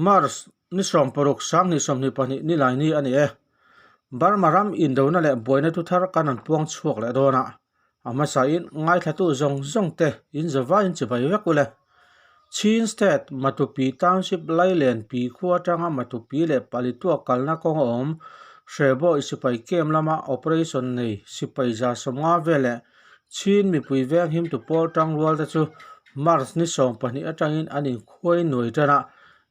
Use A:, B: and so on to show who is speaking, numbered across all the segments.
A: March ni 16 2022 nilai ni a ni e. Burma ram indona leh buaina thu thar kan rawn puang chhuak leh dawn a, a hmasain ngaithlatu zawng zawng te in zavaiin chibai vek ule. Chin State Matupi Township Lailen pi khua atanga Matupi leh Palitua kalna kawng a awm Hrebawi sipai camp lama operation nei sipai 150 vel leh Chin mipui veng himtu pawl tangrual te chu March ni 12 atangin an inkhuai nuai tan a,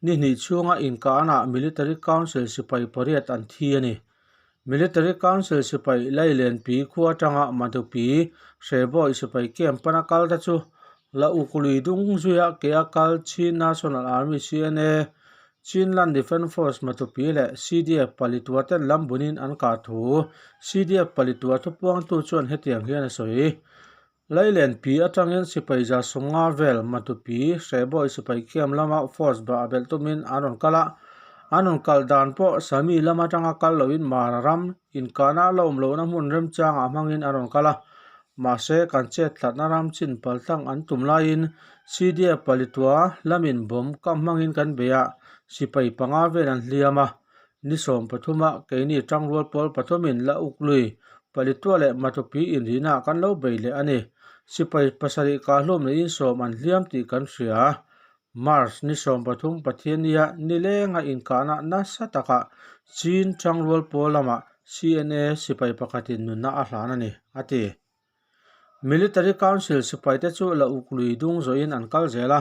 A: ni hnih chhunga inkahnaah Military Council sipai pariat an thi a ni. Military Council sipai Lailenpi khua atanga Matupi Hrebawi sipai camp pana kal te chu La uk lui dung zuia ke a kal Chin National Army, CNA, Chinland Defence Force Matupi leh CDF palitua ten lam bunin an kah thu CDF palitua thupuangtu chuan hetiang hian a sawi. Lailenpi atangin sipai 150 vel Matupi Hrebawi sipai camp lama force bah a belh tumin an rawn kal a, an rawn kal dan pawh Sami lam atanga kal loin Mara ram inkahna a la awm lohna hmun remchangah hmangin a rawn kal a. Mahse, kan chet tlatna ram chin paltlang an tum laiin CDF palitua lamin bomb kam hmangin kan bei a, sipai panga vel an hliam a. Ni 13 ah keini tangrual pawl pathumin la uk lui palitua leh Matupi inrihna ah kan lo bei leh a ni. Sipai pasarih kahhlum leh insawm an hliam tih kan hria. March ni 13 Pathiannia nilenga inkahna nasa takah Chin tangrual pawl lamah CNA sipai pakhatin nunna a hlan a ni, a ti. Military Council sipaite chu la uk lui dung zawhin an kal zel a,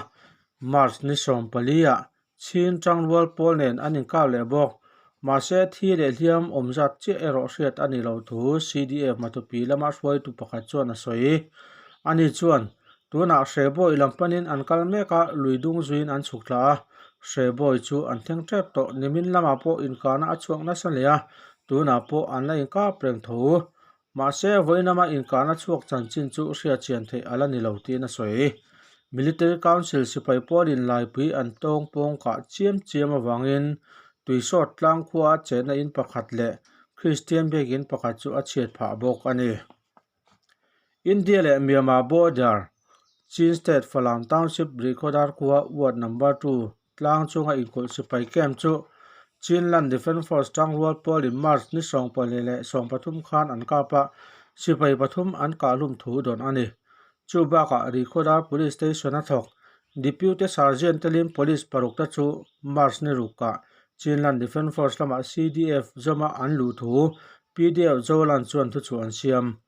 A: March ni 14 ah Chin tangrual pawl nen an inkap leh bawk. Mahse, thi leh hliam awm zat chiah erawh hriat a ni lo thu CDF Matupi lama hruaitu pakhat chuan a sawi. Ani chuan, Tunah Hrebawi lam panin an kal mek a, lui dung zuiin an chhuk thla a. Hrebawi chu an thleng tep tawh. Nimin lamah pawh inkahna a chhuak nasa hle a, tunah pawh an la inkap reng tho. Mahse, vawiin lama inkahna chhuak chanchin chu hriat chian theih a la ni lo tiin a sawi. Military Council sipai pawlin laipui an tawng pawng kah chiam chiam avangin Tuisawt tlang khua a chenna in pakhat leh Kristian biakin pakhat chu a chhiat phah bawk a ni. India leh Myanmar border, Chin State Falam Township Rihkhawdar khua Ward Number 2 tlang chunga inkulh sipai camp chu Chinland Defence Force tangrual pawlin March ni 14 leh 13 khan an kap a, sipai pathum an kahhlum thu dawn a ni. Chu bakah Rihkhawdar Police Station a thawk Deputy Sergeant telin Police paruk te chu March ni rukah Chinland Defence Force lamah CDF zawma an luh thu PDF Zolan chuan thuchhuah an siam.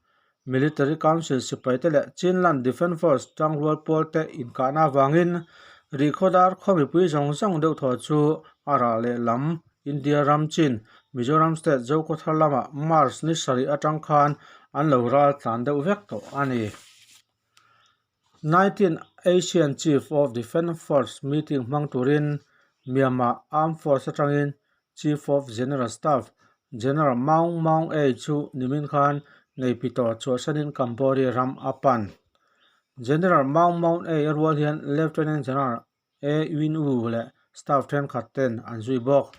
A: Military Council sipaite leh Chinland Defence Force tangrual pawlte inkahna avangin Rihkhawdar khaw mipui zawng zawng deuh thaw chu a rah leh lam India ram chin Mizoram State Zokhawthar lamah March ni sarih atang khan an lo ral tlan deuh vek tawh a ni. 19 Asian Chief of Defence Force meeting hmang turin Myanmar Armed Force atangin Chief of General Staff General Maung Maung Ei chu nimin khan Naypyidaw chhuahsanin Cambodia ram a pan. General Maung Maung Ei a rual hian Lieutenant General A Win U leh staff thenkhat ten an zui bawk.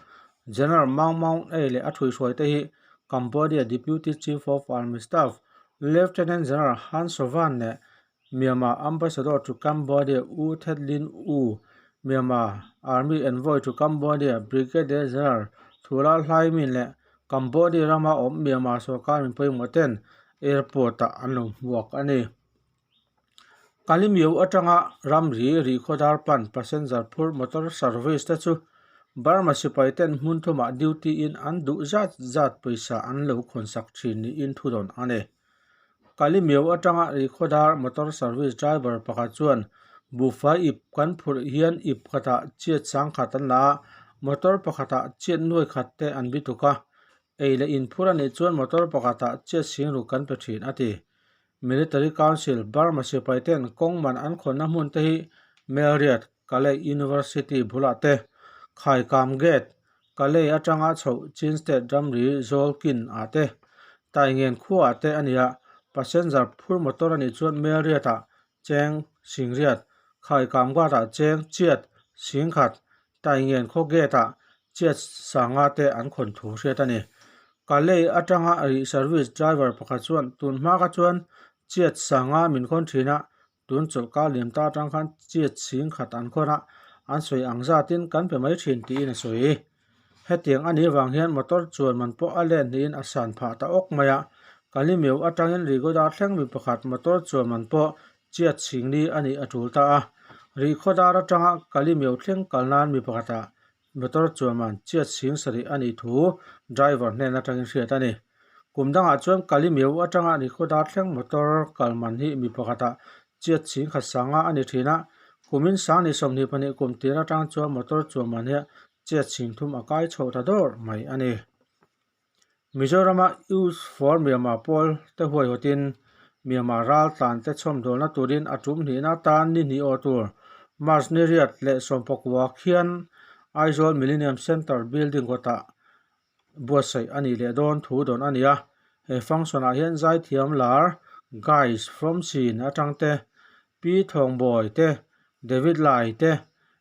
A: General Maung Maung Ei leh a thuihhruai te hi Cambodia Deputy Chief of Army Staff Lieutenant General Han Sovan leh Myanmar Ambassador to Cambodia U Thet Lin U, Myanmar Army Envoy to Cambodia Brigadier General Thura Hlai Min leh Cambodia rama awm Myanmar sorkar min pawimawh ten airport-ah an lo hmuak a ni. Kalimiu atanga ramri Rihkhawdar pan passenger phur motor service te chu Burma sipai ten hmun thumah duty in an duh zat zat pawisa an lo khawnsak thin niin thudawn a ni. Kalimiu atanga Rihkhawdar motor service driver pakhat chuan buhfai ip kan phurh hian ip khatah chiat sangkhat an la a, motor pakhatah chiat nuai khat te an bituk a, ei leh inphur a nih chuan motor pakhatah chiat singruk kan pe thin a ti. Military Council Burma sipai ten kawng man an khawnna hmun te hi Melriat Kalay University bulah te, Khaikam Gate, Kalay atanga chhoh Chin State ramri Zawlkin ah te, Taingen khuaah te a ni a, passenger phur motor a nih chuan Melriat-ah cheng Singriat, Khaikamgat-ah cheng Chiat Singkhat, Taingen khaw gate-ah Chiat Sanga te an khawn thu hriat a ni. Kalay atanga rih service driver pakhat chuan tun hma kha chuan Chiat Sanga min khawn thin a, Tun chawlhkar liam ta atang khan chiat chhing khat an khawn a, an sawi ang zatin kan pe mai thin tiin a sawi. Hetiang a nih avang hian motor chuan man pawh a let hnihin a san phah ta awk mai a, Kalimeu atangin Rihkhawdar thleng mi pakhat motor chuan man pawh chiat chhingni a nih a tul ta a, Rihkhawdar atanga Kalimeu thleng kal nan mi pakhatah motor chuan man chiat chhing sarih a nih thu driver hnen atangin hriat a ni. Kum dangah chuan Kalimeu atanga Rihkhawdar thleng motor kal man hi mi pakhatah chiat chhing khat sanga a ni thin a, kumin sangni 22 kum tir atang chuan motor chuan man hi chiat chhing thum a kai chhoh ta dawr mai a ni. Mizorama Youth for Myanmar pawl te huaihawtin Myanmar ral tlan te chhawmdawlna turin a tum hnihna atan ni hnih aw tur March ni riat leh sawmpakua khian Aizawl Millennium Centre building kawtah buatsaih a nih leh dawn thu dawn a ni a. He function ah hian zaithiam lar Guys from Chin atang te, Pi Thawngbawi te, David Lai te,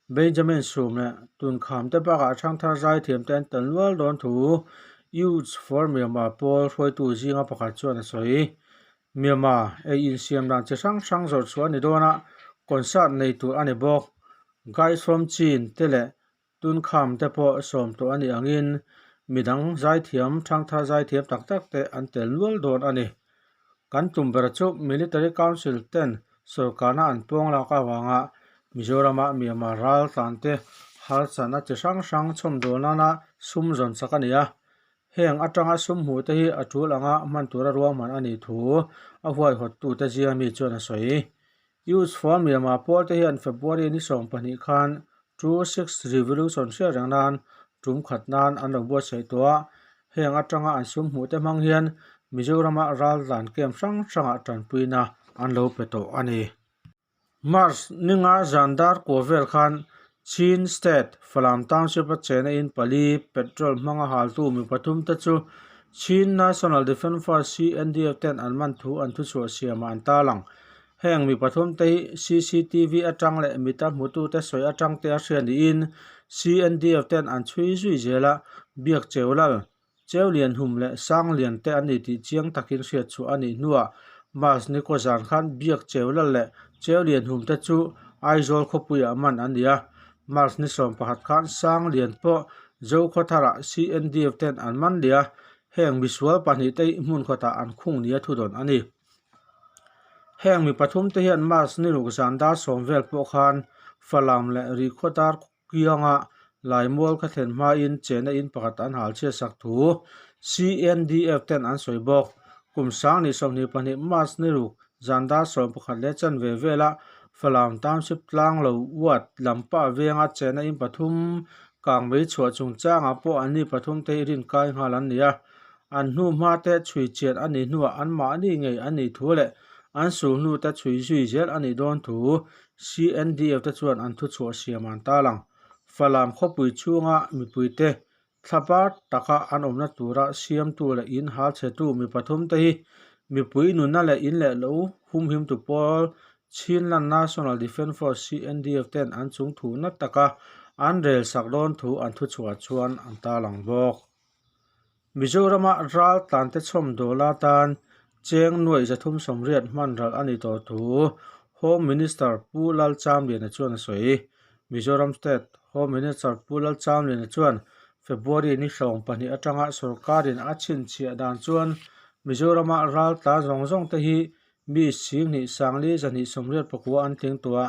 A: Benjamin Sum leh Tunkham te bakah Thangthar zaithiam te an tel nual dawn thu Youths for Myanmar pawl hruaitu zinga pakhat chuan a sawi. Myanmar ei insiam dan chi hrang hrang zawrh chhuah a ni dawn a, concert nei tur a ni bawk. Guys from Chin te leh Tunkham te pawh sawm tawh a nih angin midang zaithiam, Thangthar zaithiam tak tak te an tel nual dawn a ni. Kan tum ber chu Military Council ten sawrkarna an puang lak avanga Mizorama Myanmar ral tlan te harsatna chi hrang hrang chhawmdawl nana sum zawn chak a ni a. Heng atanga sum hmuh te hi a tul anga hman tura ruahman a nih thu a huaihawttute zinga mi chuan a sawi. Youth for Myanmar pawl te hian February ni 12 khan True Six Revolution hriat reng nan tum khat nan an lo buatsaih tawh a, heng atanga an sum hmuh te hmang hian Mizorama raltlan camp hrang hrangah tanpuina an lo pe tawh a ni. March ninga zan dar kua vel khan Chin State Falam Township a chena in pali petrol hmanga haltu mi pathum te chu Chin National Defence Force CNDF ten an man thu an thuchhuah siamah an tarlang. Heng mi pathum te hi cctv atang leh mita hmutute sawi atang te a hria niin CNDF ten an chhui zui zel a, Biak Cheulal, Cheulian Hum leh Sanglian te an ni tih chiang takin hriat chhuah a nih hnuah March ni kaw zan khan Biak Cheulal leh Cheulian Hum te chu Aizawl khawpuiah man an ni a, March ni 11 khan Sanglian pawh Zokhawtharah CNDF ten an man leh a, heng misual pahnih te hi hmun khawtah an khung nia thudawn a ni. Heng mi pathum te hian March ni ruk zan dar sawm vel pawh khan Falam leh Rihkhua dar kianga Laimual kha thlen hmain chena in pakhat an hal chhiat sak thu CNDF ten an sawi bawk. Kum 2022 March ni ruk zan dar 11 leh chanve vela Falam Township tlang lo uat lampa venga chena in pathum kangmei chhuah chungchangah pawh anni pathum te hi rinkai nghal an ni a. An hnu hma te chhui chian a nih hnuah anmahni ngei a nih thu leh an sul hnu te chhui zui zel a nih dawn thu CNDF te chuan an thuchhuah siam an tarlang. Falam khawpui chhunga mipuite thlapar taka an awmna tura siamtu leh in hal chhetu mi pathum te hi mipui nunna leh in leh lo humhimtu pawl Chinland National Defence Force, CNDF, ten an chung thu na taka an rel sak dawn thu an thuchhuah chuan an tarlang bawk. Mizorama ral tlante chhawmdawl atan cheng nuaih 380 hman ral a ni tawh thu Home Minister Pu Lalchamliana chuan a sawi. Mizoram State Home Minister Pu Lalchamliana chuan February ni 12 atanga sorkarin a chhinchhiah dan chuan Mizorama ral tlan zawng zawng te hi mi 10 sangli 289 an tling tawh a,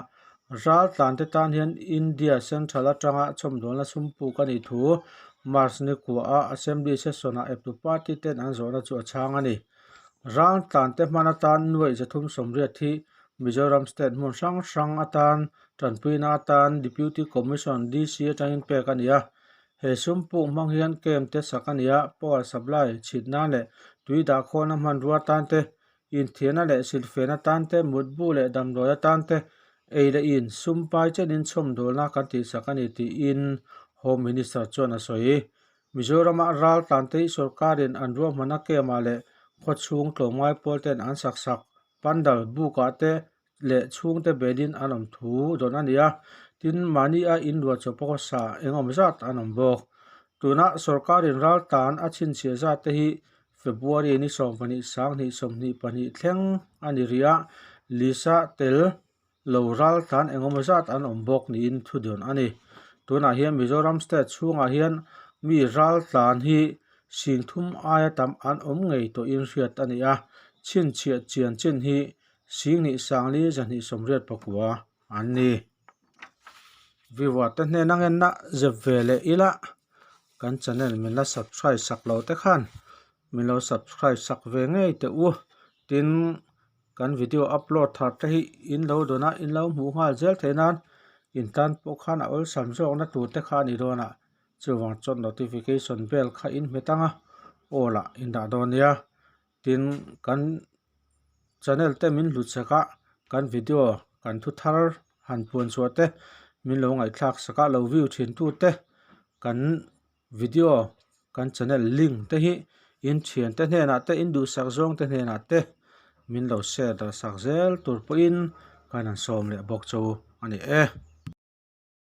A: ral tlante tan hian India Central atanga chhawmdawlna sum puk a nih thu March ni kuaha Assembly session-ah eptu party ten an zawhna chu a chhang a ni. Ral tlante hman atan nuaih 380 hi Mizoram State hmun hrang hrang atan tanpuina atan Deputy Commission, DC, atangin pek a ni a. He sum puk hmang hian camp te sak a ni a, power supply chhit nan leh tui dahkhawlna hmanrua tan te Inthiahna leh silhfen atan te, mutbu leh damdawi atan te, ei leh in, sum pai chenin chhawmdawlna kan tihsak a ni tiin Home Minister chuan a sawi. Mizorama ral tlante hi sorkarin an ruahmanna camp-ah leh khawchhung tlawmngai pawl ten an sak sak pandal buk-ah te leh chhungte belin an awm thu dawn a ni a, tin mahni a inruah chawp a khawsa eng awm zat an awm bawk. Tuna sorkarin ral tlan a chhinchhiah zat te hi February ni 12 sang hnih 22 thleng a ni rih a, Lisa tel. lo raltlan engemaw zat an awm bawk niin thu dawn a ni. Tunah hian Mizoram state chhungah hian mi raltlan hi singthum aia tam an awm ngei tawhin hriat a ni a, chhinchhiah chian chin hi singhnih sangli zahnih sawmriat pakua an ni. Viewer te hnena ngenna zep ve leh ila kan channel min la subscribe sak lo te khan min lo subscribe sak ve ngei teh u. Tin, kan video upload thar te hi in lo dawn a, in lo hmuh nghal zel theih nan in tan pawh khan a awlsam zawkna tur te kha a ni dawn a, chuvang chuan notification bell kha in hmet ang a, aw lah in dah dawn nia. Tin, kan channel te min hlut sak a, kan video kan thu thar han puan chhuah te min lo ngaihthlak sak a, lo view thin tu te kan video kan channel link te hi in thian te hnenah te in duhsak zawng te hnenah te min lo share darh sak zel tur pawhin kan han sawm leh bawk chu a ni e.